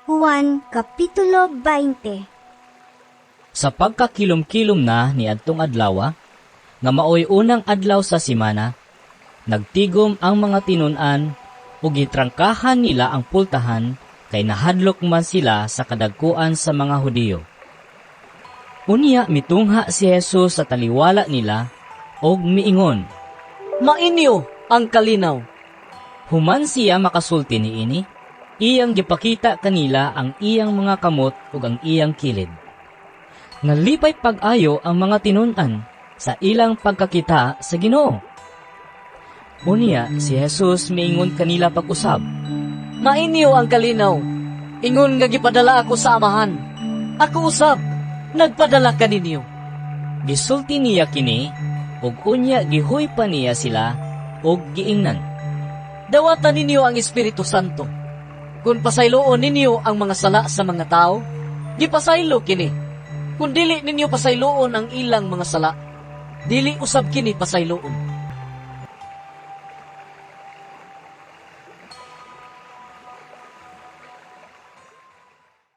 Juan Kapitulo 20. Sa pagkakilom-kilom na ni adtong adlaw, nga maoy unang adlaw sa semana, nagtigom ang mga tinun-an ug gitrangkahan nila ang pultahan kay nahadlok man sila sa kadagkuan sa mga Hudiyo. Unya mitungha si Jesus sa taliwala nila ug miingon, "Mainyo ang kalinaw." Human siya makasulti niini, iyang gipakita kanila ang iyang mga kamot ug ang iyang kilid. Nalipay pag-ayo ang mga tinun-an sa ilang pagkakita sa Ginoo. Unya si Jesus miingon kanila pag-usab, "Mainyo ang kalinaw. Ingon nga gipadala ako sa Amahan, ako usab nagpadala kaninyo." Gisulti niya kini ug unya gihuy pa niya sila ug giingnan, "Dawata ninyo ang Espiritu Santo. Kung pasayloon ninyo ang mga sala sa mga tao, gipasaylo kini. Kung dili ninyo pasayloon ang ilang mga sala, dili usab kini pasayloon."